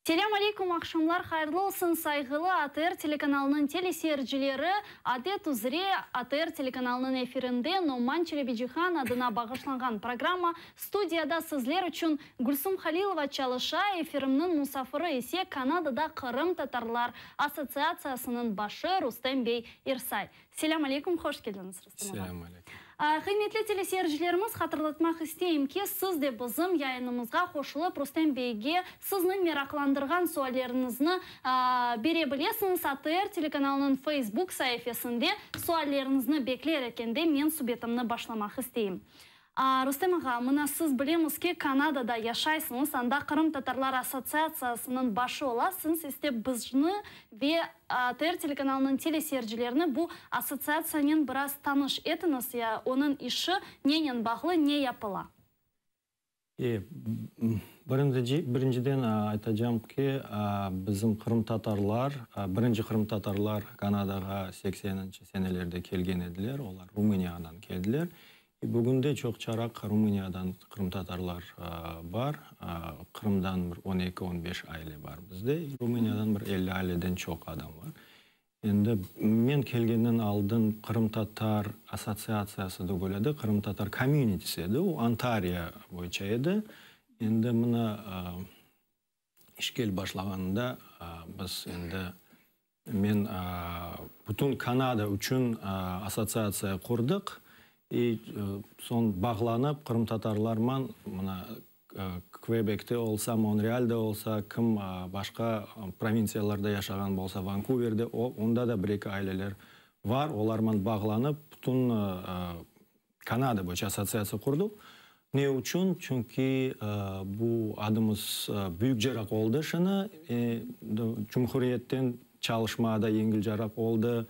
Selâm aleyküm, aqşamlar hayırlı olsun, sayğılı ATR telekanalınıñ teleseyircileri! Adet üzre, ATR telekanalınıñ efirinde Noman Çelebicihan adına bağışlanğan programma Studiyada sizler içün Gülsum Halilova çalışa, efirimniñ musafiri ise Kanadada Qırımtatarlar Assotsiatsiyasınıñ başı Rustem bey İrsay. Selâm aleyküm, hoş keldiñiz, Rustem ağa. Selâm aleyküm. Qıymetli teleseyircilerimiz, hatırlatmaq isteyim ki, siz de bizim yayınımızğa qoşulıp, Rustem beyge sizni meraqlandırğan sualleriñizni bere bilesiñiz. ATR telekanalınıñ Facebook saifesinde sualleriñizni bekler ekende men subetimni başlamaq isteyim. Rustem ağa, mına siz bilemiz ki, Kanadada yaşaysıñız, anda Qırımtatarlar assotsiatsiyasınıñ başı olasıñız, iste bizni ve ATR telekanalınıñ teleseyircilerini bu assotsiatsiyanen biraz tanış etiñiz, ya onıñ işi nenen bağlı, ne yapıla? E, birinci, birinciden aytacam ki, bizim qırımtatarlar, birinci qırımtatarlar Kanadağa sekseninci senelerde kelgen ediler, olar Rumıniyadan keldiler. E, bugün de çoqçaraq Rumıniyadan qırımtatarlar bar, Qırımdan bir on eki, on beş aile bar bizde, Rumıniyadan bir 50 aileden çoq adam bar. Endi men kelgenden aldın Qırımtatar assotsiatsiyası degil edi, Qırımtatar communitysi edi, o Ontario boyunca edi. Endi mına işgel başlağanında biz endi men bütün Kanada içün assotsiatsiya qurdıq i soñ bağlanıp qırımtatarlarman mına Kvebekte olsa, Monrealde olsa, kim başqa provintsiyalarda yaşağan bolsa, Vankuverde, o, onda da bir-eki aileler var, olarman bağlanıp, bütün Kanada boyunca assotsiatsiya qurdıq. Ne içün? Çünki bu adımız büyükceraq oldı şimdi, cumhuriyetten çalışma da yengilcaraq oldı,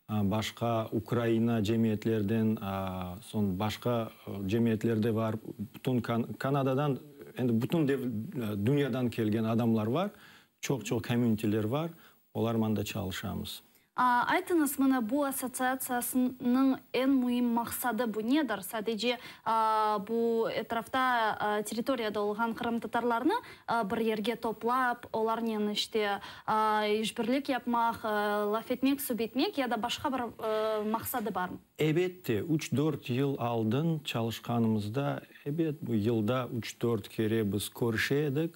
Başqa Ukraina cemiyetlerden, soñ başqa cemiyetler de var, bütün Kanadadan, endi bütün dünyadan kelgen adamlar var, çoq-çoq communityler var, olarman da çalışamız. Aytıñız, mına bu assotsiatsiyasınıñ eñ müim maqsadı bu nedir? Sadece bu etrafta, territoriyada olğan qırımtatarlarnı bir yerge toplap, olarnen işte işbirlik yapmaq, laf etmek, subetmek ya da başqa bir maqsadı barmı? Ebette, üç-dört yıl aldın çalışqanımızda, ebet, bu yılda üç-dört kere biz körüşe edik,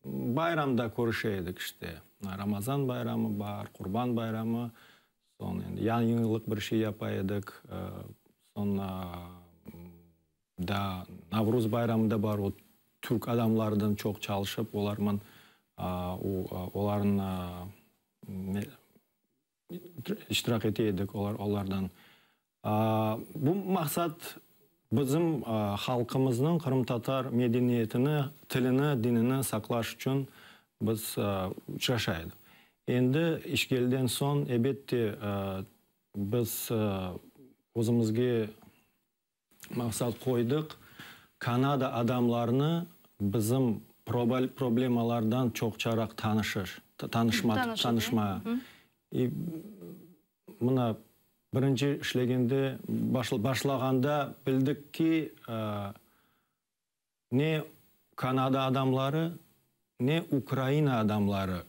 bayramda körüşe edik işte, Ramazan bayramı bar, Qurban bayramı, soñ endi yañı yıllıq bir şey yapa edik, soñ Daa Navruz bayramı da bar, o türk adamlardan çoq çalışıp, olarman olarnıñ iştirak ete edik olar olardan. Bu maqsat bizim halqımıznıñ qırımtatar medeniyetini, tilini, dinini saqlaş içün biz uçraşa edik. Endi işgelden soñ, ebette, biz özümizge maqsat qoydıq, Kanada adamlarını bizim problemalardan çoqçaraq tanışış, tanışma, tanışma. İ, mına, birinci işlegende, başlağanda bildik ki, ne Kanada adamları, ne Ukraina adamları,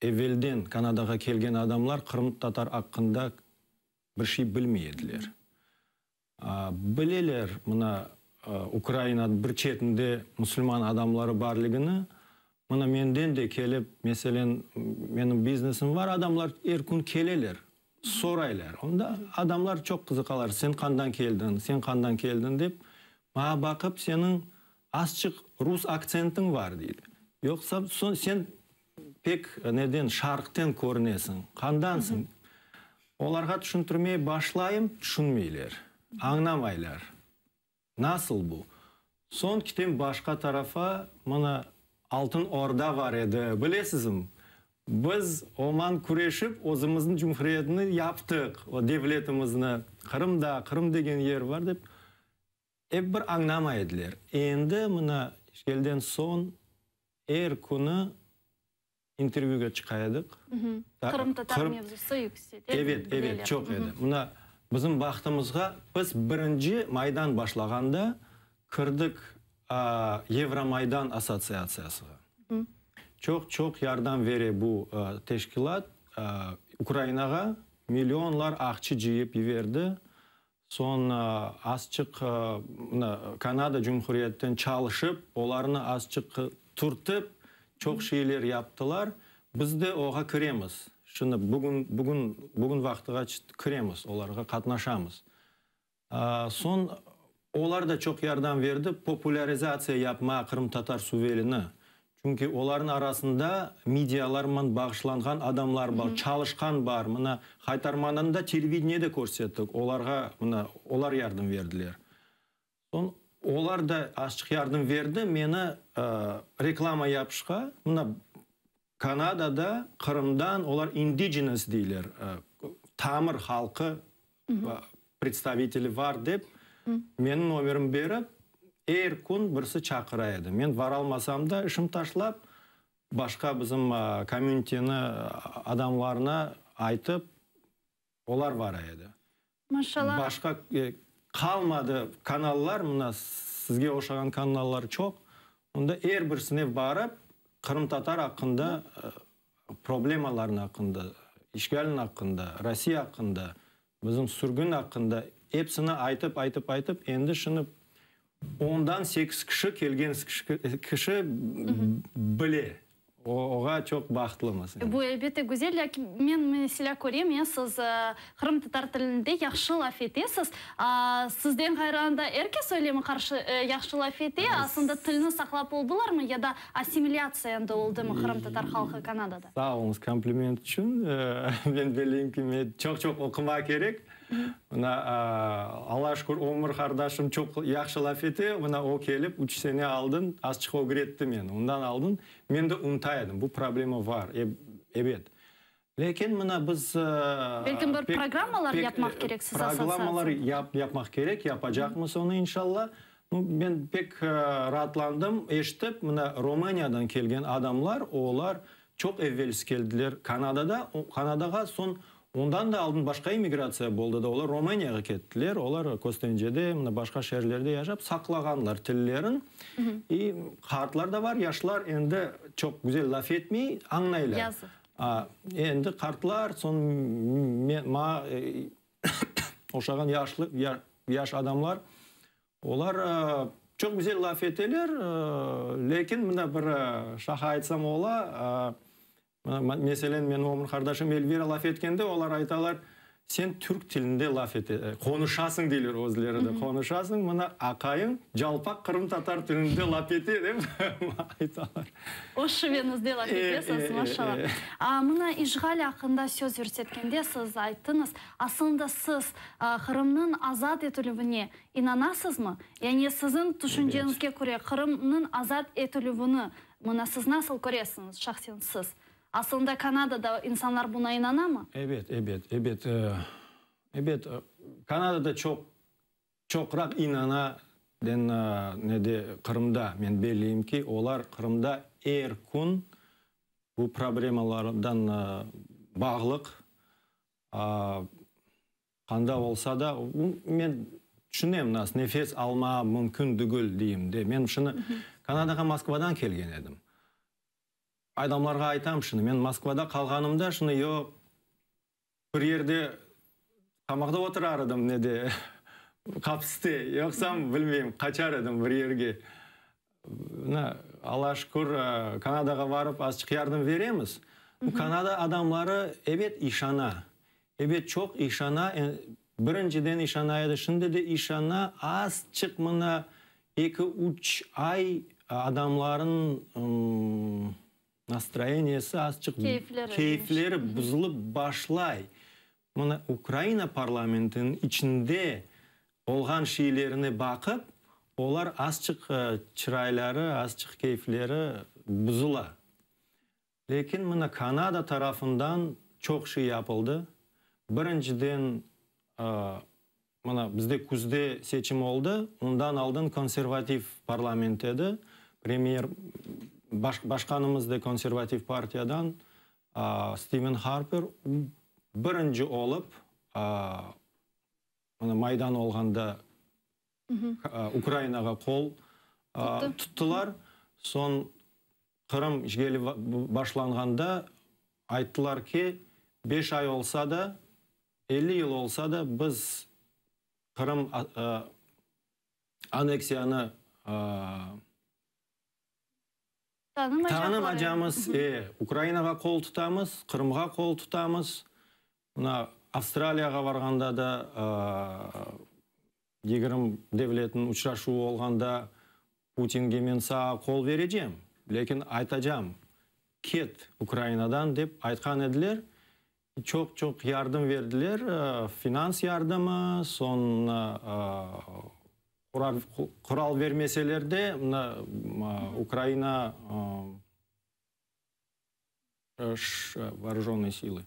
evelden Kanadağa kelgen adamlar qırımtatar aqqında bir şey bilmey ediler. Bileler, mına, Ukraina bir çetinde musulman adamları barligini, mına, menden de kelip, meselen, menim biznesim var, adamlar er kün keleler, soraylar. Onda adamlar çoq qızıqalar, sen qandan keldiñ, sen qandan keldiñ dep, maña baqıp, seniñ azçıq rus aktsentiñ var, deyler. Yoqsa, soñ sen pek neden, şarqten körünesiñ, qandansıñ? Olarğa tüşüntirmey başlayım, tüşünmeyler, añlamaylar. Nasıl bu? Soñ kitem başqa tarafa, mına, Altın Orda var edi, bilesizmi? Biz oman küreşip özümizniñ cumhuriyetini yaptıq, o devletimizni. Qırımda, Qırım degen yer var dep, ep bir añlamay ediler. Endi mına işğalden soñ er künü intervyüge çıqa edik. Qırımtatar mevzusı yüksele. Evet, evet, çoq edi. Mına bizim bahtımızğa biz birinci Maydan başlağanda kirdik Yevromaydan assotsiatsiyasığa. Çoq-çoq yardım bere bu teşkilât Ukrainağa, millionlar aqçı cıyıp yiberdi. Soñ azçıq mına Kanada Cumhuriyetten çalışıp, olarnı azçıq türtip, çoq şeyler yaptılar. Biz de oğa kiremiz. Şimdi bugün, bugün, bugün vaqtığa kiremiz, olarğa qatnaşamız. Soñ olar da çoq yardım berdi populârizatsiya yapma qırımtatar suvelini. Çünki olarnıñ arasında medialarman bağışlanğan adamlar bar, çalışqan bar. Mına, Haytarmanı da televideniyede körsettik, olarğa mına olar yardım berdiler. Soñ olar da azçıq yardım berdi, meni reklama yapışqa, mına Kanadada Qırımdan olar indigenous deyler, tamır halqı predstaviteli var dep, menim nomerim berip, er kün birisi çaqıra edi. Men varalmasam da, işim taşlap, başqa bizim komüniteni adamlarına aytıp, olar vara edi. Maşallah. Başqa qalmadı kanallar, mına sizge oşağan kanallar çoq, onda er birisine barıp, qırımtatar aqqında, problemalarnı aqqında, işğalin aqqında, Rossiya aqqında, bizim sürgün aqqında epsini aytıp, aytıp, aytıp, endi şunı ondan sekiz kişi kelgen kişi bile. Oğa çoq bahtlımız. Bu, elbette, güzel, lâkin men, meselâ, körem, ya, siz qırımtatar tilinde yahşı laf etesiz. Sizden ğayrı anda er kes öylemi qarşı yahşı laf ete? Aslında tilni saqlap oldılarmı ya da assimilâtsiya endi oldımı qırımtatar halqı Kanadada? Sağ oluñız kompliment içün. Men belleyim ki, men çoq-çoq oqumaq kerek. Mına, Alla şükür, ömür qardaşım çoq yahşı laf ete. Mına, o kelip, üç sene aldın, azçıq ögretti meni. Ondan aldın, men de unuta edim. Bu problema bar, ebet. Lâkin, mına, biz Belkim bir programmalar yapmaq kerek siz assotsiatsiyada? Programmalar yapmaq kerek, yapacaqmız onı, inşalla. Men pek raatlandım, eşitip, mına, Romaniyadan kelgen adamlar, olar Çoq evvelsi keldiler Kanadada, Kanadağa, soñ ondan da aldın başqa immigratsiya boldı da, olar Romaniyağa kettiler, olar Köstencede, mına başqa şeerlerde yaşap, saqlağanlar tillerin. İ qartlar da bar, yaşlar endi çoq güzel laf etmey, añlaylar. Yazıq. A, endi qartlar, soñ men, maña oşağan yaşlı, yaş adamlar, Olar çoq güzel laf eteler, lâkin mına bir şaqa aytsam ola, mına meselen, menim ömür qardaşım Elvira laf etkende, olar aytalar, sen türk tilinde laf ete, qonuşasıñ deyler özleri de, qonuşasıñ, mına aqayıñ calpaq qırımtatar tilinde laf ete dep aytalar. Öz şiveñizde laf etesiñiz, maşallah. Mına işğal aqqında söz yürsetkende siz ayttıñız, Aslında siz Qırımnıñ azat etilüvine inanasızmı? Yani siziñ tüşünceñizge köre Qırımnıñ azat etilüvini mına siz nasıl köresiñiz, şahsen siz? Aslında Kanadada insanlar buna inanamı? Ebet, ebet, ebet, ebet, Kanadada çoq, çoqraq inana den nede Qırımda, men belleyim ki, olar Qırımda er kün bu problemalardan bağlıq Qanda olsa da, men tüşünem, nas nefes alma mümkün dügül deyim de. Men şunı Kanadağa Moskvadan kelgen edim. Adamlarğa aytam şunı, men Moskvada qalğanımda şunı yoq, bir yerde qamaqta oturar edim, ne de, hapiste, yoqsam, bilmeyim, qaçar edim bir yerge. Mına, Allağa şükür, Kanadağa barıp azçıq yardım beremiz. Bu Kanada adamları, ebet, işana. Ebet, çoq işana. Birinciden işana edi, şimdi de işana. Azçıq mına eki-üç ay adamların nastroyeniyesi azçıq, keyfleri buzulıp başlay. Mına Ukraina parlamentiniñ içinde olğan şeylerine baqıp, olar azçıq çırayları, azçıq keyfleri buzula. Lâkin mına Kanada tarafından çoq şey yapıldı. Birinciden, mına bizde küzde seçim oldı, ondan aldın konservativ parlament edi, premyer, başqanımız da konservativ partiyadan, Stiven Harper birinci olıp, mına Maydan olğanda Ukrainağa qol tuttılar. Soñ. Qırım işğali başlanğanda ayttılar ki, beş ay olsa da, 50 yıl olsa da biz Qırım anneksiyanı tanımaycamız, Ukrainağa qol tutamız, Qırımğa qol tutamız. Mına Avstraliyağa varğanda da 20 devletniñ uçraşuvı olğanda Putinge men sağa qol berecem, lâkin aytacam, ket Ukrainadan dep aytqan ediler. Çoq-çoq yardım berdiler, finans yardımı, soñ qural bermeseler de, mına Ukraina Voorujennıye silı.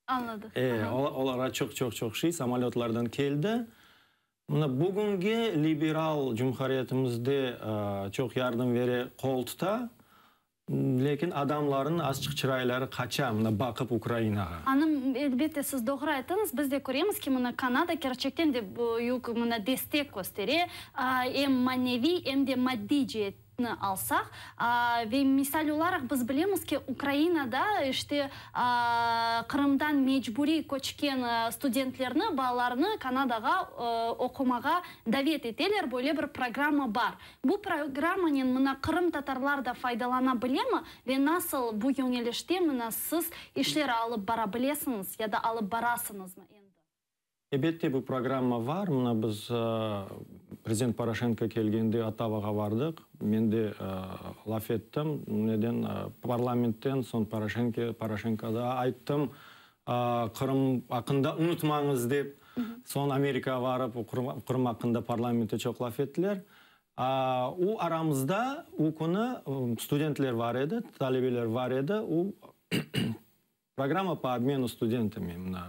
Añladıq. Olarğa çoq-çoq-çoq şey samolötlardan keldi. Mına bugünge liberal cumhuriyetimizde çoq yardım bere, qol tuta. Lâkin adamlarnıñ azçıq çırayları qaça, mına baqıp Ukrainağa. Anı, elbette, siz doğru ayttıñız. Biz de köremiz ki, mına Kanada kerçekten de büyük mına destek köstere, em maneviy, em de maddiy ceetni alsaq. Ve misal olaraq biz bilemiz ki, Ukrainada işte Qırımdan mecburiy köçken studentlerni, balalarnı Kanadağa oqumağa davet eteler, böyle bir programma bar. Bu programmanen mına qırımtatarlar da faydalana bilemi ve nasıl bu yöñelişte mına siz işler alıp bara bilesiñiz ya da alıp barasıñızmı endi? Elbette bu programma var. Mına biz prezident Poroşenko kelgende Ottavağa bardıq. Men de laf ettim. Neden parlamentten soñ Poroşenko Poroşenko da ayttım, Qırım aqqında unutmañız dep. Soñ Amerikağa barıp Qırım aqqında parlamentte çoq laf ettiler. O aramızda o künü studentler bar edi, talebeler bar edi. O programma po obmenu studentami, mına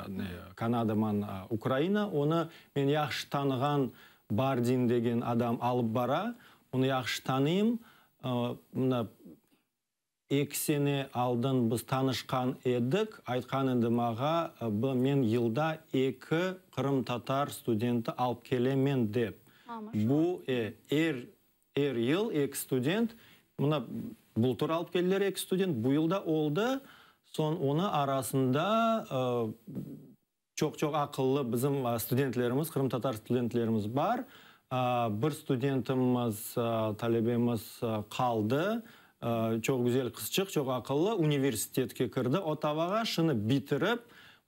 Kanadaman Ukraina, onı men yahşı tanığan Bardin degen adam alıp bara, onı yahşı tanıyım. Mına 2 sene aldın biz tanışqan edik, aytqan edi mağa, men yılda 2 qırımtatar studenti alıp kelemen dep. Bu er er yıl 2 student, mına bultur alıp keldiler 2 student, bu yıl da oldı. Soñ onı arasında çoq-çoq aqıllı bizim studentlerimiz, qırımtatar studentlerimiz bar. Bir studentimiz, talebemiz qaldı, çoq güzel qızçıq, çoq aqıllı, universitetke kirdi Ottavağa, şunı bitirip,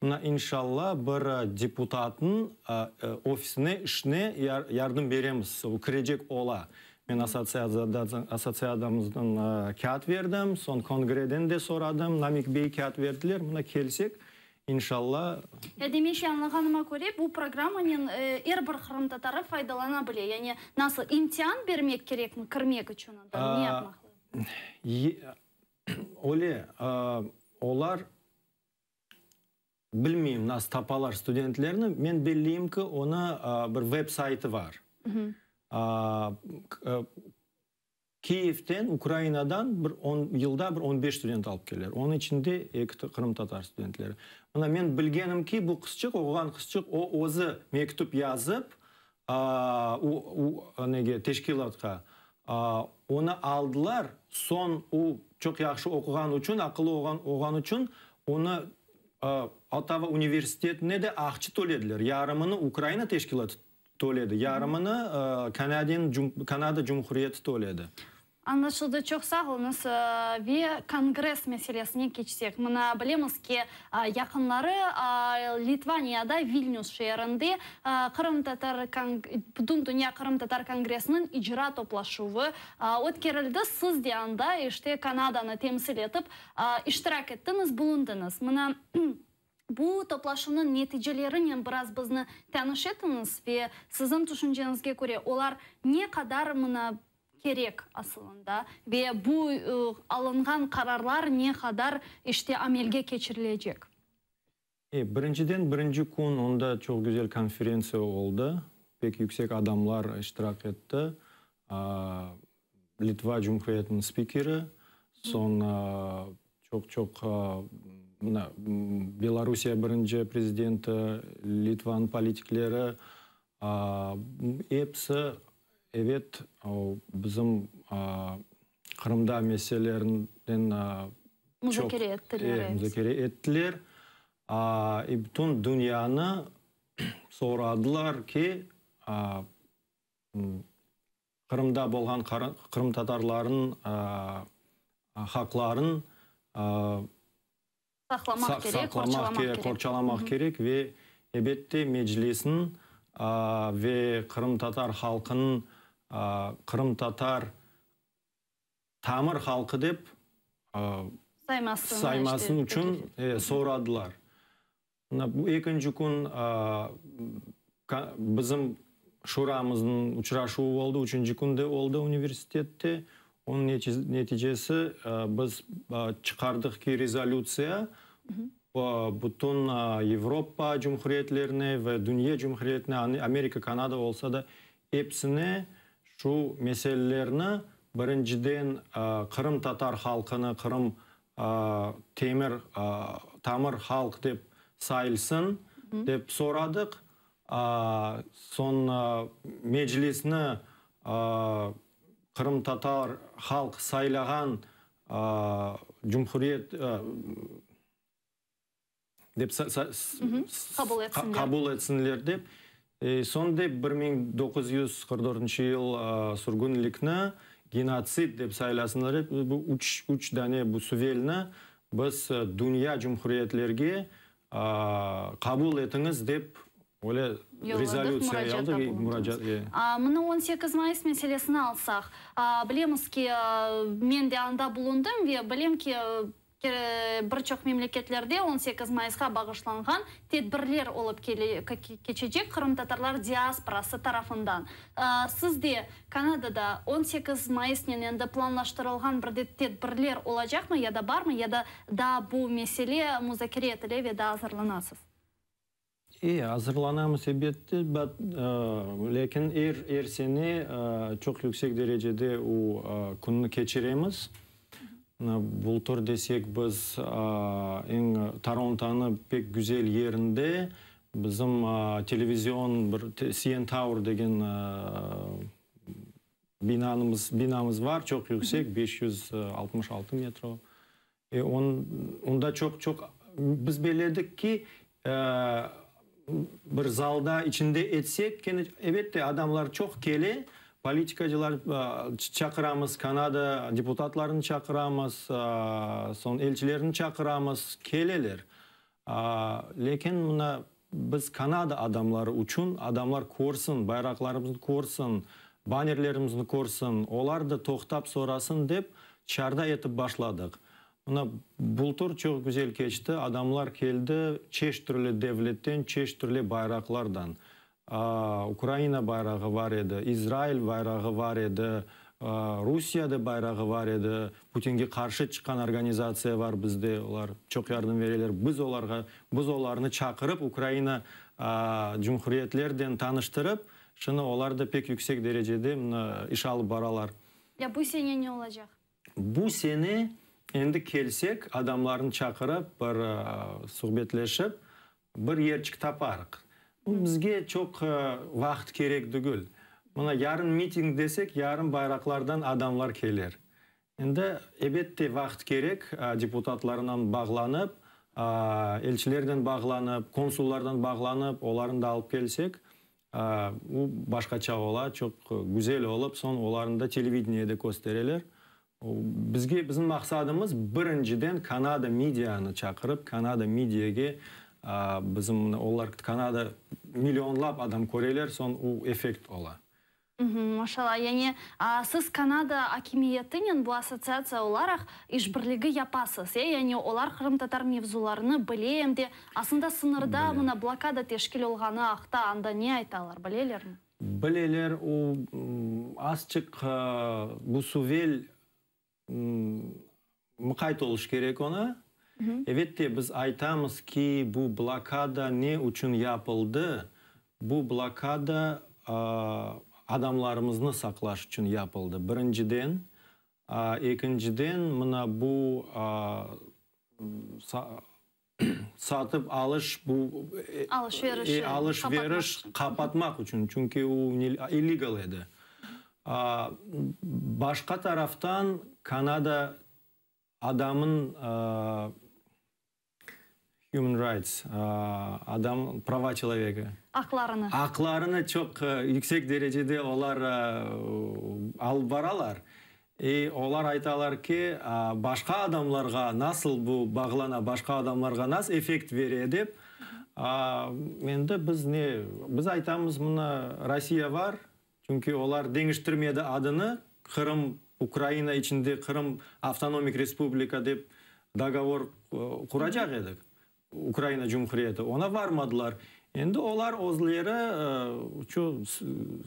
mına inşalla bir deputatnıñ ofisine işine yardım beremiz, o kirecek ola. Men assotsiadamızdan kâğıt berdim, soñ kongreden de soradım, Namik bey kâğıt berdiler, mına kelsek, inşalla. Ya demek ki, añlağanıma köre, bu programmanen er bir qırımtatarı faydalana bile. Yani nasıl, imtian bermek kerekmi kirmek içün anda, ne yapmaq lazım? Öyle, olar, bilmeyim, nasıl tapalar studentlerni, men belleyim ki, onı bir web saytı bar. Kiyevden, Ukrainadan bir on, yılda bir 15 student alıp keleler. Onıñ içinde 2 qırımtatar studentleri. Mına men bilgenim ki, bu qızçıq, oquğan qızçıq, o özü mektüp yazıp, o, o nege, teşkilâtqa, onı aldılar, soñ o çoq yahşı oquğan içün, aqıllı olğan, olğan içün onı Ottava universitetine de aqça tölediler. Yarımını Ukraina teşkilâtı töledi, yarımını Kanadian, Kanada Cumhuriyeti töledi. Añlaşıldı, çoq sağ oluñız. Ve kongress meselesine keçsek, mına bilemiz ki, yaqınları Litvaniyada, Vilnius şeerinde Qırımtatar Bütün dünya qırımtatar kongressiniñ icra toplaşuvı ötkerildi. Siz de anda, işte, Kanadanı temsil etip, iştirak ettiñiz, bulundıñız. Mına bu toplaşuvnıñ neticelerinen biraz bizni tanış etiñiz ve siziñ tüşünceñizge köre, olar ne qadar mına kerek asılında ve bu alınğan qararlar ne qadar işte amelge keçirilecek? Birinciden, birinci kün onda çoq güzel konferentsiya oldı. Pek yüksek adamlar iştirak etti. Litva Cumhuriyetiniñ spikeri, soñ çoq-çoq mına Belorusiye birinci prezidenti, Litvanıñ politikleri, episi, evet, bizim. Qırımda meselelerinden çoq Muzakere ettiler, evet. muzakere ettiler. Bütün dünyanı soradılar ki, Qırımda bolğan qırımtatarlarnıñ haqların Saqlamaq kerek, saqlamaq kerek, qorçalamaq kerek ve, ebette, Meclisniñ ve qırımtatar halqınıñ qırımtatar tamır halqı dep saymasını içün soradılar. Bu ekinci kün bizim şuramıznıñ uçraşuvı oldı, üçünci kün de oldı universitette. Onıñ neticesi biz çıqardıq ki, rezolütsiya bütün Avropa cumhuriyetlerine ve dünya cumhuriyetine, Amerika, Kanada olsa da, epsine şu meselelerni, birinciden, qırımtatar halqını, Qırım temir, tamır halq dep sayılsın, dep soradıq. Soñ Meclisni qırımtatar halq saylağan cumhuriyet dep qabul etsinler dep. Soñ de 1944 yıl sürgünlikni genotsid dep saylasınlar dep, bu üç dane bu suvelni biz dünya cumhuriyetlerge qabul etiñiz dep öyle rezolütsiya yazdı ve muracaat. Mına 18 mayıs meselesini alsaq, bilemiz ki, men de anda bulundım ve bilem ki, Bir çoq memleketlerde 18 mayısqa bağışlanğan tedbirler olıp keçecek qırımtatarlar diasporası tarafından. Siz de Kanadada 18 mayısnen endi planlaştırılğan bir de tedbirler olacaqmı ya da barmı, ya da daa bu mesele muzakere etile ve daa azırlanasız? E, azırlanamız, elbette, lâkin er, er sene çoq yüksek derecede o künni keçiremiz. Bultur desek, biz eñ Torontonı pek güzel yerinde bizim televizion bir CN Tower degen binanımız, binamız var, çoq yüksek, 566 metro. E, onda çoq-çoq biz belledik ki, bir zalda içinde etsek, kene, elbette, adamlar çoq kele, politikacılar çaqıramız, Kanada deputatlarını çaqıramız, soñ elçilerni çaqıramız, keleler. Lâkin mına biz Kanada adamları içün, adamlar körsin, bayraqlarımıznı körsin, bannerlerimizni körsin, olar da toqtap sorasın dep, çarda etip başladıq. Mına bultur çoq güzel keçti, adamlar keldi çeşit türlü devletten, çeşit türlü bayraqlardan. Ukraina bayrağı bar edi, İsrail bayrağı bar edi, Rusiyada bayrağı bar edi, Putinge qarşı çıqqan organizatsiya bar bizde, olar çoq yardım bereler, biz olarğa, biz olarnı çaqırıp Ukraina cumhuriyetlerden tanıştırıp, şunı olar da pek yüksek derecede mına iş alıp baralar. Ya bu sene ne olacaq? Bu sene endi kelsek, adamlarnı çaqırıp, bir suhbetleşip, bir yerçik taparıq. Bizge çoq vaqıt kerek degil. Mına yarın miting desek, yarın bayraqlardan adamlar keler. Endi, ebette, vaqıt kerek, deputatlarınan bağlanıp, elçilernen bağlanıp, konsullardan bağlanıp, olarnı da alıp kelsek, O başqaça ola, çoq güzel olıp, soñ olarnı da televideniyede köstereler. Bizge, bizim maqsadımız, birinciden Kanada medianı çaqırıp, Kanada mediage bizim, olar Kanada millionlap adam köreler, soñ o effekt ola. Maşallah, yani siz Kanada akimiyetinen bu assotsiatsiya olaraq işbirligi yapasız, e? Yani olar qırımtatar mevzularını bile, em de Aslında sıñırda mına blokada teşkil olğanı aqta anda ne aytalar, bilelermi? Bileler, o azçıq bu suvel mıqayt oluş kerek ona. Elbette, biz aytamız ki, bu blokada ne içün yapıldı, bu blokada adamlarımıznı saqlaş içün yapıldı, birinciden. Ekinciden, mına bu satıp alış, bu alış-veriş alış-veriş qapatmaq içün, çünki o illegal edi. Başqa taraftan Kanada adamın human rights, adam prava человека. Aqlarını. Aqlarını çoq yüksek derecede olar alıp baralar. E, olar aytalar ki, başqa adamlarğa nasıl bu bağlana, başqa adamlarğa nasıl effekt bere dep. Endi biz ne, biz aytamız, mına Rossiya bar, çünki olar deñiştirmedi adını, Qırım Ukraina içinde Qırım avtonomik respublika dep dogovor quracaq edik. Ukraina Cumhuriyeti, oña varmadılar. Endi olar özleri şu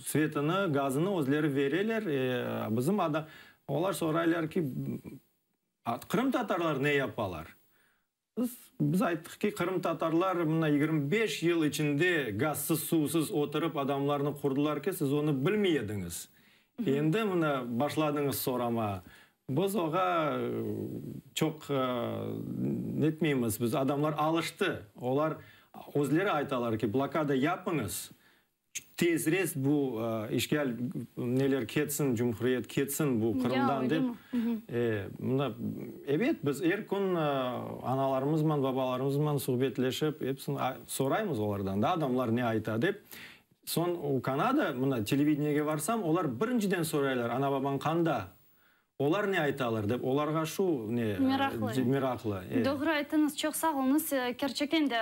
svetini, gazını özleri bereler. Bizim ada, olar soraylar ki, qırımtatarlar ne yapalar? Biz ayttıq ki, qırımtatarlar mına 25 yıl içinde gazsız, suvsız oturıp adamlarnı qurdılar ki, siz onı bilmey ediñiz. Endi mına başladıñız sorama. Biz oña çoq netmeymiz. Biz adamlar alıştı. Olar özleri aytalar ki, blokada yapıñız. Tezrek bu işgal neler ketsin, cumhuriyet ketsin bu Qırımdan dep. Mına, ebet, biz er kün analarımızman, babalarımızman suhbetleşip, episini soraymız olardan da, adamlar ne ayta dep. Soñ Kanada, mına televideniyege varsam, olar birinciden soraylar, ana-babañ qanda? Olar ne aytalar dep, olarğa şu ne meraqlı. Meraqlı. Doğru ayttıñız, çoq sağ oluñız. Kerçekten de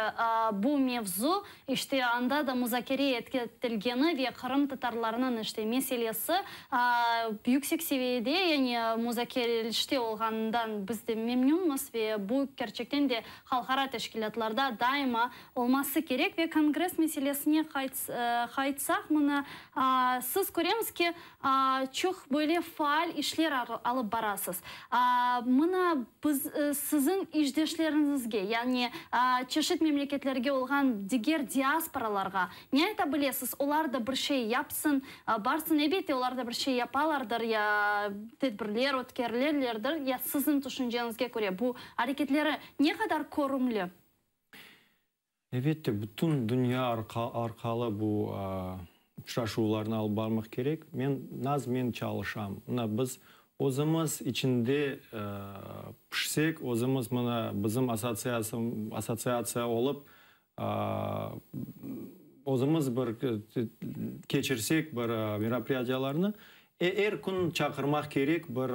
bu mevzu işte anda da muzakere etilgeni ve qırımtatarlarnıñ işte meselesi yüksek seviyede, yani muzakerelişte olğanından biz de memnünmiz ve bu kerçekten de halqara teşkilâtlarda daima olması kerek. Ve kongress meselesine qaytsaq, mına siz köremiz ki, çoq böyle faal işler alıp barasız. Mına biz siziñ işdeşleriñizge, yani çeşit memleketlerge olğan diger diasporalarğa ne ayta bilesiz? Olar da bir şey yapsın, barsın, elbette, olar da bir şey yapalardır, ya tedbirler ötkerilirlerdir, ya siziñ tüşünceñizge köre bu areketleri ne qadar körümli? Elbette, bütün dünya arqalı bu uçraşuvlarnı alıp barmaq kerek. Men nazmen çalışam. Mına biz özümiz içinde pişsek, özümiz mına bizim assotsiatsiya olıp, özümiz bir keçirsek bir meropriyatiyalarnı, er kün çaqırmaq kerek bir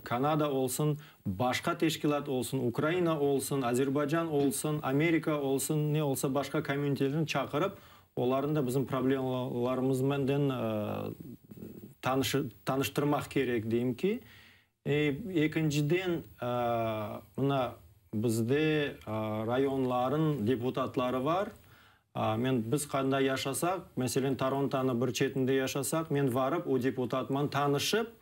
Kanada olsun, başqa teşkilât olsun, Ukraina olsun, Azerbaycan olsun, Amerika olsun, ne olsa başqa communitylerni çaqırıp, olarnı da bizim problemalarımıznen tanıştırmaq kerek deyim ki. Ekinciden, mına bizde rayonların deputatları bar. Men biz qanda yaşasaq, meselen, Torontonı bir çetinde yaşasaq, men varıp o deputatman tanışıp,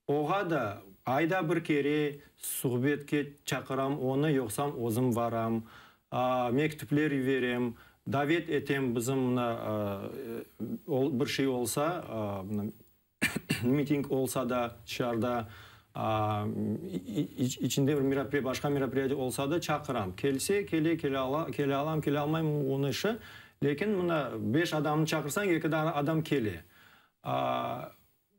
oğa da ayda bir kere suhbetke çaqıram onı, yoqsam özüm varam, mektüpler yiberem, davet etem bizim mına bir şey olsa, miting olsa da dışarıda, içinde bir meropriyatiye, başqa meropriyatiye olsa da çaqıram. Kelse, kele, kele ala, kele alam, kele almayım, onıñ işi. Lâkin mına beş adamnı çaqırsañ, eki adam kele.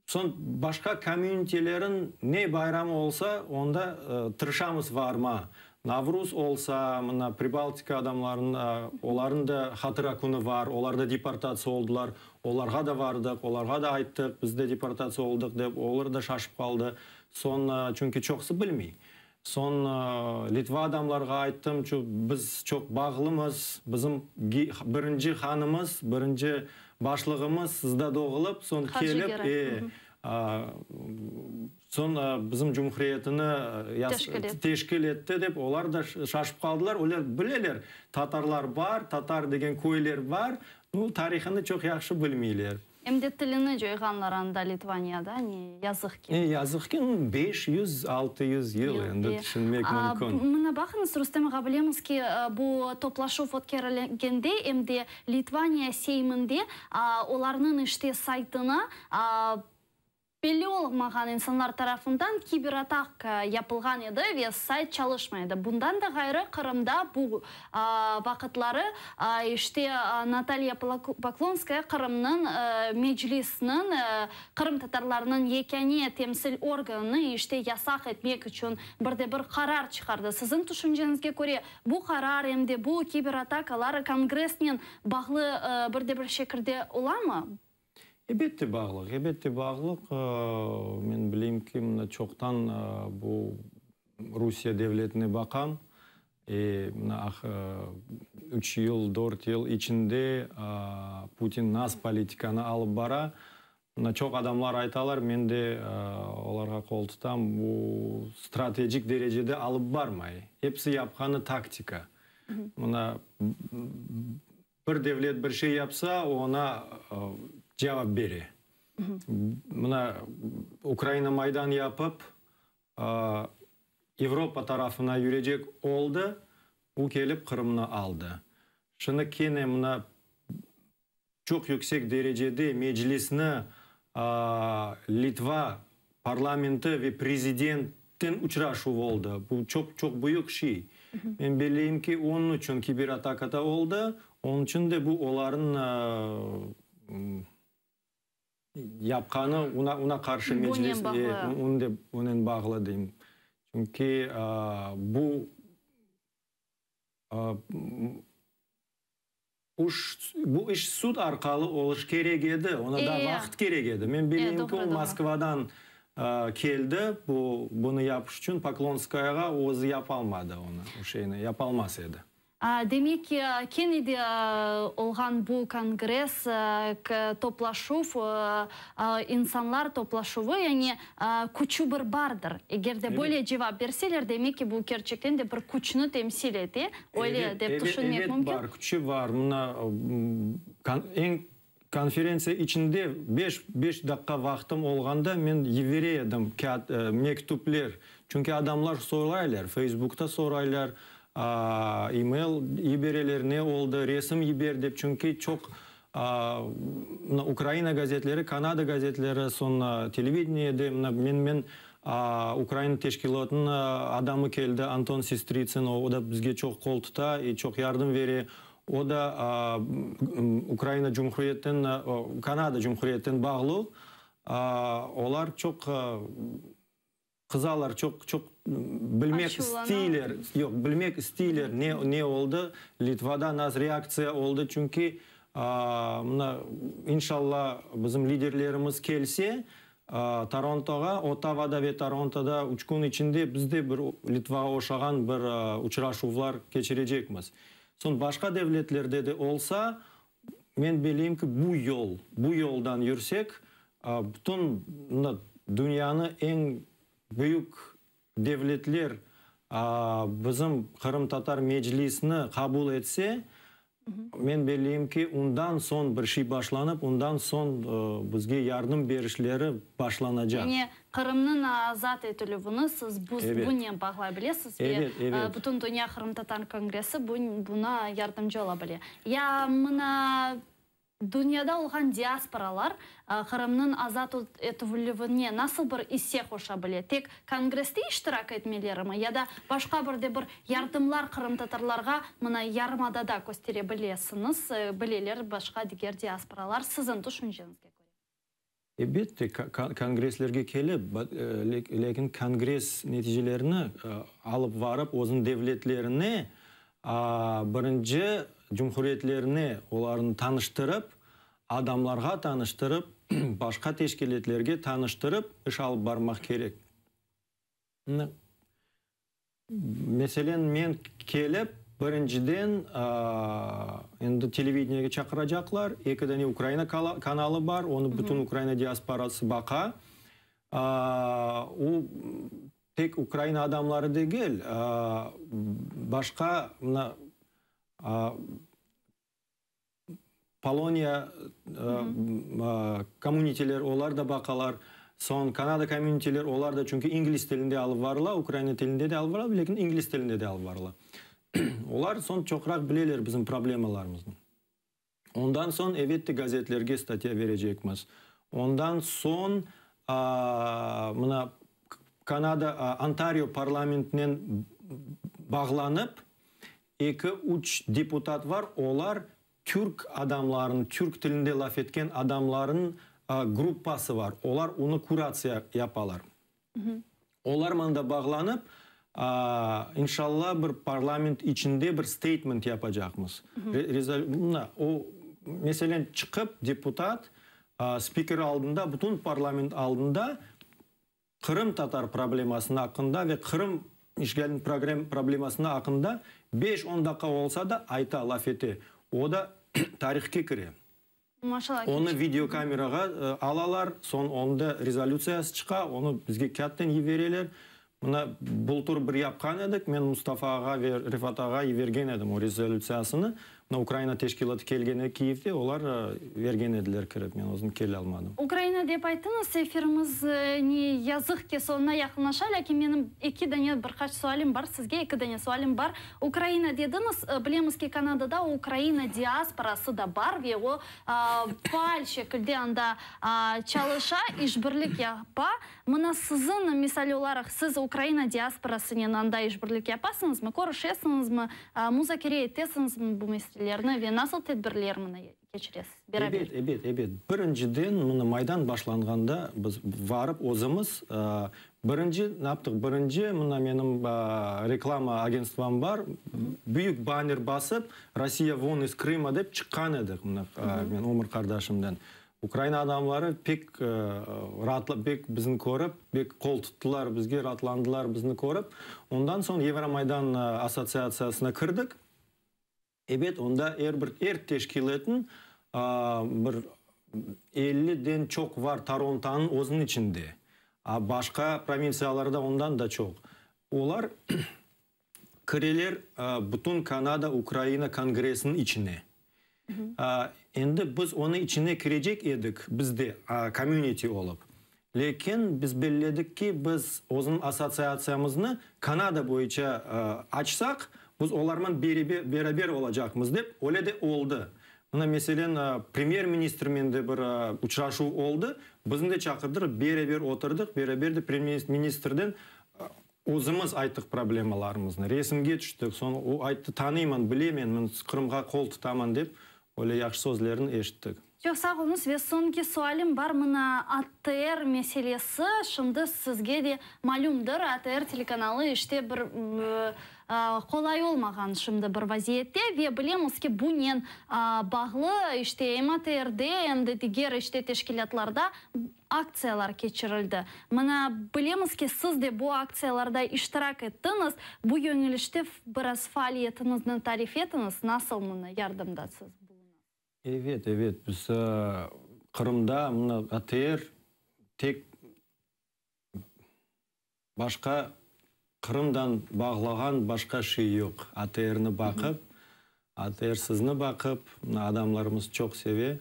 Soñ başqa communitylerin ne bayramı olsa, onda tırışamız varma. Navruz olsa, mına Pribaltika adamlarınıñ, olarnıñ da hatıra künü bar, olar da deportatsiya oldılar, olarğa da vardıq, olarğa da ayttıq, biz de deportatsiya oldıq dep, olar da şaşıp qaldı. Soñ, çünki çoqusı bilmey. Soñ Litva adamlarğa ayttım, biz çoq bağlımız, bizim birinci hanımız, birinci başlığımız sizde doğulıp, soñ kelip, soñ bizim cumhuriyetini teşkil etti dep, olar da şaşıp qaldılar. Olar bileler, tatarlar bar, tatar degen köyler bar, nu, tarihini çoq yahşı bilmeyler. Em de tilini coyğanlar anda Litvaniyada, ne yazıq ki. Ne yazıq ki, 500, 600 yıl endi tüşünmek mümkün. Mına baqıñız, Rustem ağa, bilemiz ki, bu toplaşuv ötkerilgende em de Litvaniya Seyminde olarnıñ işte saytına. Belli olmağan insanlar tarafından kiberataka yapılğan edi ve sayt çalışmay edi. Bundan da ğayrı, Qırımda bu vaqıtları işte Natalya Poklonskaya Qırımnıñ Meclisniñ, qırımtatarlarnıñ yekâne temsil organını işte yasaq etmek içün bir de bir qarar çıqardı. Siziñ tüşünceñizge köre, bu qarar em de bu kiberatakalar Kongressnen bağlı bir de bir şekilde olamı? Elbette bağlıq, elbette bağlıq. Men bileyim ki, mına çoqtan bu Rusiye devletine baqam. Mına üç yıl, dört yıl içinde Putin nas politikanı alıp bara. Mına çoq adamlar aytalar, men de olarğa qol tutam, bu stratejik derecede alıp barmay. Episi yapqanı taktika. Mına bir devlet bir şey yapsa, oña cevap bere. Mına Ukraina Maydan yapıp, Avropa tarafına yürecek oldı, o kelip Qırımnı aldı. Şimdi kene mına çoq yüksek derecede Meclisni Litva parlamenti ve prezidentten uçraşuv oldı. Bu çoq çoq büyük şey. Men belleyim ki, onıñ içün kiberataka da oldı, onıñ içün de bu olarnıñ yapqanı, oña qarşı Meclis, onen bağlı deyim. Çünki bu Bu iş sud arqalı oluş kerek edi, oña daa vaqıt kerek edi. Men bileyim ki, o Moskvadan keldi, bu bunı yapış içün Poklonskayağa özü yapalmadı onı, o şeyni yapalmaz edi. Demek ki, kene de olğan bu kongress, toplaşuv, insanlar toplaşuvı, yani küçü bir bardır. Eger de böyle cevap berseler, demek ki, bu kerçekten de bir küçni temsil ete, öyle dep tüşünmek mümkün. Evet, bar, küçü bar. Mına, eñ konferentsiya içinde beş daqqa vaqtım olğanda men yibere edim kâğıt, mektüpler. Çünki adamlar soraylar, Feysbukta soraylar, e-mail yibereler, ne oldı, resim yiber dep, çünki çoq mına Ukraina gazetleri, Kanada gazetleri, soñ televideniyede mına men Ukraina teşkilâtınıñ adamı keldi, Anton Sestritsın, o da bizge çoq qol tuta i çoq yardım bere. O da Ukraina Cumhuriyetten, Kanada Cumhuriyetten bağlı. Olar çoq qızalar, çoq çoq bilmek isteyler, yoq, bilmek isteyler ne ne oldı, Litvada nas reaktsiya oldı, çünki mına inşalla bizim liderlerimiz kelse Torontoğa, Ottavada ve Torontoda üç kün içinde biz de bir Litvağa oşağan bir uçraşuvlar keçirecekmiz. Soñ başqa devletlerde de olsa, men bileyim ki, bu yol, bu yoldan yürsek, bütün dünyanı eñ büyük devletler bizim Qırımtatar Meclisni qabul etse, men belleyim ki, ondan soñ bir şey başlanıp, ondan soñ bizge yardım berişleri başlanacaq. Yani Qırımnıñ azat etilüvini siz bunen bağlay bilesiz ve Bütün Dünya Qırımtatar Kongressi buña yardımcı ola bile. Ya mına Dünyada olğan diasporalar Qırımnıñ azat etilüvine nasıl bir isse qoşa bile? Tek Kongresste iştirak etmelerimi ya da başqa bir de bir yardımlar qırımtatarlarğa mına yarımadada köstere bilesiñiz, bileler başqa diger diasporalar siziñ tüşünceñizge köre? Elbette, kongresslerge kelip, lâkin kongress neticelerini alıp varıp özüniñ devletlerine, birinci cumhuriyetlerine olarnı tanıştırıp, adamlarğa tanıştırıp, başqa teşkilâtlerge tanıştırıp iş alıp barmaq kerek. Meselen, men kelip, birinciden, endi televideniyege çaqıracaqlar, eki dane Ukraina kanalı bar, onı bütün Ukraina diasporası baqa. O, tek Ukraina adamları degil, başqa, mına, Poloniya kommuniteler, olar da baqalar. Soñ Kanada kommuniteler, olar da, çünki ingliz tilinde alıp varıla, ukraina tilinde de alıp varıla, lâkin ingliz tilinde de alıp varıla. Olar soñ çoqraq bileler bizim problemalarımıznı. Ondan soñ, elbette, gazetlerge statya berecekmiz. Ondan soñ. Mına Kanada Ontario parlamentinen bağlanıp, eki-üç deputat bar, olar türk adamlarını, türk tilinde laf etken adamlarnıñ gruppası bar, olar onı kuratsiya yapalar. Olarman da bağlanıp, inşalla bir parlament içinde bir statement yapacaqmız. Mına, o, meselen, çıqıp deputat spiker aldında, bütün parlament aldında qırımtatar problemasını aqqında ve Qırım işğaliniñ problemasını aqqında beş-on daqqa olsa da ayta, laf ete. O da tarihke kire. Maşallah. Onı videokamerağa alalar, soñ onda rezolütsiyası çıqa, onı bizge kâğıtten yibereler. Mına, bultur bir yapqan edik, men Mustafa ağa ve Refat ağa yibergen edim o rezolütsiyasını. Mına, Ukraina teşkilâtı kelgen edi Kiyevde, olar bergen ediler kirip, men özüm kele almadım. Ukraina dep ayttıñız, efirimiz, ne yazıq ki, soñuna yaqınlaşa, lâkin menim eki dane bir qaç sualim bar sizge, eki dane sualim bar. Ukraina dediñiz, bilemiz ki, Kanadada Ukraina diasporası da bar ve o faal şekilde anda çalışa, işbirlik yapa. Mına siziñ, misal olaraq, siz Ukraina diasporasınen anda işbirlik yapasıñızmı, körüşesiñizmi, muzakere etesiñizmi bu meselelerni ve nasıl tedbirler mına keçiresiz beraber? Ebet, ebet, ebet. Birinciden, mına Maydan başlanğanda biz varıp özümiz, birinci ne yaptıq, birinci mına menim reklama agentstvom bar, büyük banner basıp, Rossiya von iz Krıma dep çıqqan edik mına men ömür qardaşımnen. Ukraina adamları pek raatla, pek bizni körip, pek qol tuttılar bizge, raatlandılar bizni körip. Ondan soñ Yevromaydan assotsiatsiyasına kirdik. Ebet, onda er bir, er teşkilâtnıñ bir 50-den çoq var Torontonıñ özüniñ içinde. A başqa provintsiyalarda ondan da çoq. Olar kireler bütün Kanada Ukraina kongressiniñ içine. Endi biz onıñ içine kirecek edik, biz de community olıp. Lâkin biz belledik ki, biz özüniñ assotsiatsiyamıznı Kanada boyunca açsaq, biz olarman beraber olacaqmız dep, öyle de oldı. Mına, meselen, premyer-ministrmen de bir uçraşuv oldı, bizni de çaqırdılar, beraber oturdıq, beraber de premyer-ministrden özümiz ayttıq problemalarımıznı, resimge tüştik, soñ o ayttı, tanıyman, bilemen, men Qırımğa qol tutaman dep, öyle yahşı sözlerini eşittik. Çoq sağ oluñız ve soñki sualim bar, mına ATR meselesi şimdi sizge de malümdir, ATR telekanalı işte bir qolay olmağan şimdi bir vaziyette ve bilemiz ki, bunen bağlı işte em ATRde, em de diger işte teşkilâtlarda aktsiyalar keçirildi. Mına bilemiz ki, siz de bu aktsiyalarda iştirak ettiñiz, bu yöñelişte biraz faaliyetiñizni tarif etiñiz, nasıl mına yardımda siz bulunasız? Evet, evet, biz Qırımda mına ATR tek başqa Qırımdan bağlağan başqa şey yoq. ATRni baqıp, ATR sizni baqıp, mına adamlarımız çoq seve.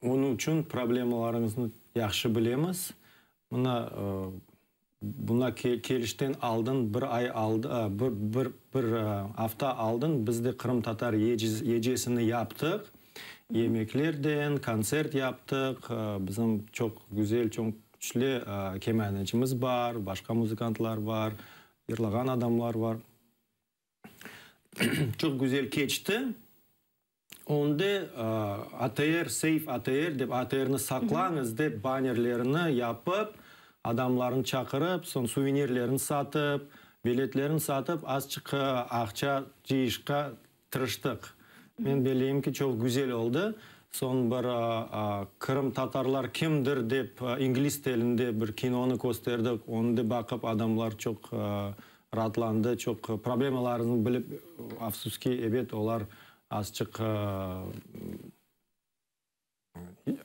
Onıñ içün problemalarıñıznı yahşı bilemiz. Mına buna kelişten aldın bir ay aldı, bir, bir, bir afta aldın biz de qırımtatar gecesini yaptıq. Yemeklerden, kontsert yaptıq. Bizim çoq güzel, çoq küçlü kemanecimiz bar, başqa muzıkantlar bar, yırlağan adamlar bar. Çoq güzel keçti. Onda ATR, Save ATR dep, ATRni saqlañız dep bannerlerini yapıp, adamlarnı çaqırıp, soñ suvenirlerini satıp, biletlerini satıp, azçıq aqça cıyışqa tırıştıq. Men belleyim ki, çoq güzel oldı. Soñ bir qırımtatarlar kimdir dep ingliz tilinde bir kinonı kösterdik, onı da baqıp adamlar çoq raatlandı, çoq problemalarını bilip, afsus ki, ebet, olar azçıq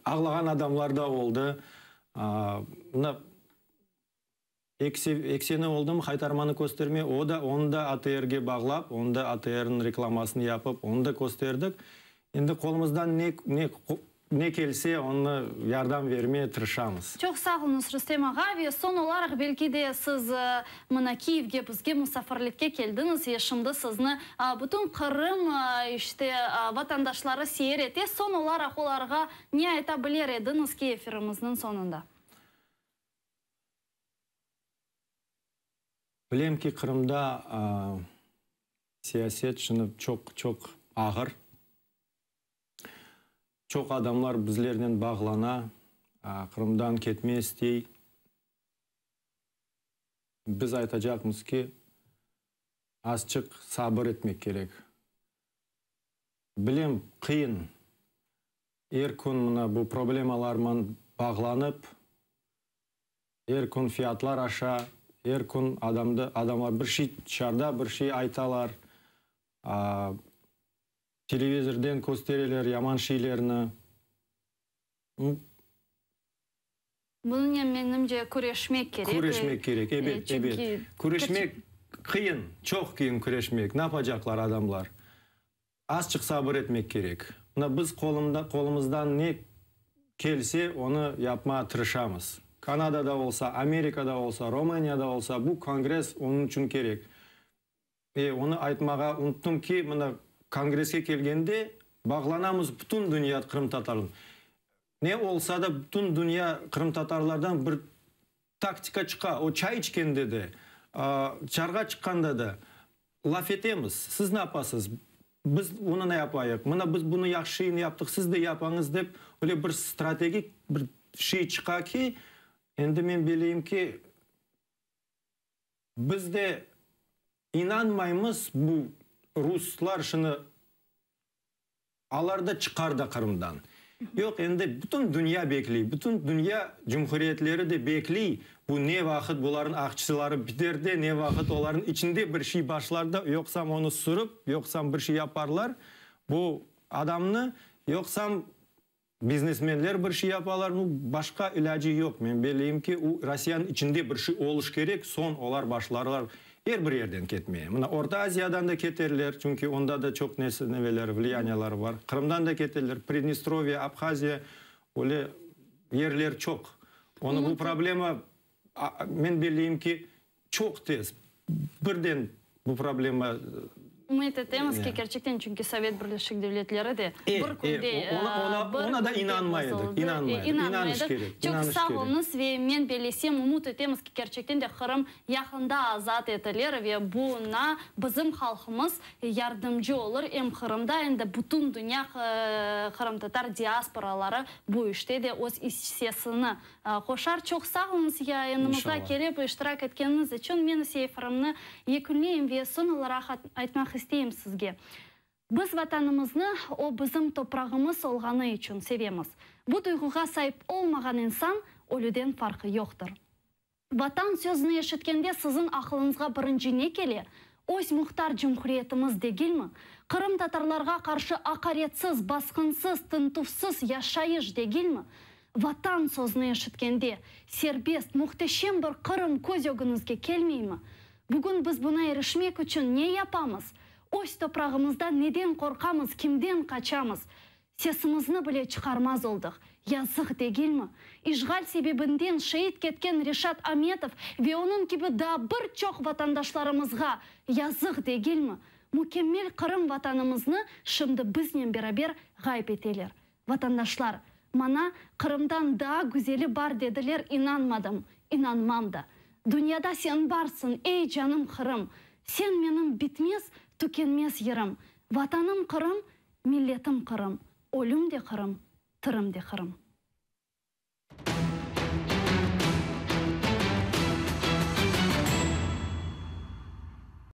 ağlağan adamlar da oldı. Mına eki sene oldım Haytarmanı kösterme, o da, onı da ATRge bağlap, onı da ATRniñ reklamasını yapıp, onı da kösterdik. Endi qolumızdan ne ne. Ne kelse, onı yardım vermeye tırışamız. Çoq sağ oluñız, Rustem ağa. Ve soñ olaraq, belki de siz mına Kiyevge bizge musafirlikke keldiñiz ve şimdi sizni bütün Qırım, işte, vatandaşları seyir ete. Soñ olaraq olarğa ne ayta biler ediñiz ki efirimizniñ soñunda? Bilem ki, Qırımda siyaset şimdi çoq-çoq ağır. Çoq adamlar bizlernen bağlana, Qırımdan ketme istey. Biz aytacaqmız ki, azçıq sabır etmek kerek. Bilem, qıyın. Er kün mına bu problemalarman bağlanıp, er kün fiyatlar aşa, er kün adamdı, adamlar bir şey tışarıda bir şey aytalar, Televizorden köstereler yaman şeylerni. Bunıñnen, menimce, küreşmek kerek. Küreşmek kerek, ebet, ebet. Küreşmek qıyın, çoq qıyın küreşmek. Napacaqlar adamlar? Azçıq sabır etmek kerek. Mına biz qolumızdan ne kelse, onı yapmağa tırışamız. Kanadada olsa, Amerikada olsa, Romaniyada olsa, bu kongress onıñ içün kerek. E, onı aytmağa unuttım ki, mına kongresske kelgende bağlanamız bütün dünya qırımtatarlar. Ne olsa da bütün dünya qırımtatarlardan bir taktika çıqa. O çay içkende de, çarğa çıqqanda da laf etemiz. Siz ne yapasız? Biz onı ne yapayıq? Mına biz bunı yahşı yaptıq, siz de yapañız dep, öyle bir strategik bir şey çıqa ki, endi men bileyim ki, Biz de inanmaymız bu ruslar şunı alar da çıqar da Qırımdan. Yoq, endi bütün dünya bekliy, bütün dünya cumhuriyetleri de bekliy, bu ne vaqıt bularnıñ aqçıları biter de, ne vaqıt olarnıñ içinde bir şey başlar da, yoqsam onı sürip, yoqsam bir şey yaparlar bu adamnı, yoqsam Biznesmenler bir şey yapalar, nu, başqa ilâcı yoq. Men belleyim ki, u Rossiyanıñ içinde bir şey oluş kerek, soñ olar başlarlar er bir yerden ketmeye. Mına, Orta Aziyadan da keterler, çünki onda da çoq nesi, neveleri, vliyaniyaları bar. Qırımdan da keterler, Pridnestrovye, Abhaziya, öyle yerler çoq. Onı bu problema, men belleyim ki, Çoq tez, birden bu problema. Ümüt etemiz ki, kerçekten, çünki Sovet Birleşik Devletleri de bir künde Ona da inanmay edik, inanmay edik, inanış kerek, Çoq sağ oluñız ve men bellesem, ümüt etemiz ki, kerçekten de Qırım yaqında azat etilir ve buña bizim halqımız yardımcı olur, em Qırımda, em de bütün dünya qırımtatar diasporaları bu işte de öz issesini Qoşar, çoq sağ oluñız yayınımızğa kelip iştirak etkeniñiz içün. Men ise efirimni yekünleyim ve soñ olaraq aytmaq isteyim sizge, biz Vatanımıznı, o bizim toprağımız olğanı içün sevemiz. Bu duyğuğa saip olmağan insan ölüden farqı yoqtır. Vatan sözüni eşitkende siziñ aqılıñızğa birinci ne kele? Öz muhtar cumhuriyetimiz degilmi? Qırımtatarlarğa qarşı aqaretsiz, basqınsız, tintuvsız yaşayış degilmi? Vatan sözüni eşitkende, serbest, muhteşem bir Qırım köz ögüñizge kelmeymi? Bugün biz buna irişmek içün ne yapamız? Öz toprağımızda neden qorqamız, kimden qaçamız? Sesimizni bile çıqarmaz oldıq. Yazıq degilmi? İşğal sebebinden şeit ketken Reşat Ametov ve onıñ kibi daa bir çoq vatandaşlarımızğa yazıq degilmi? Mükemmel Qırım Vatanımıznı şimdi biznen beraber ğayıp eteler. Vatandaşlar, maña Qırımdan daa güzeli bar dediler, inanmadım, inanmam da. Dünyada sen barsıñ, ey canım Qırım! Sen menim bitmez, tükenmez yırım. Vatanım Qırım, milletim Qırım, ölüm de Qırım, tirim de Qırım.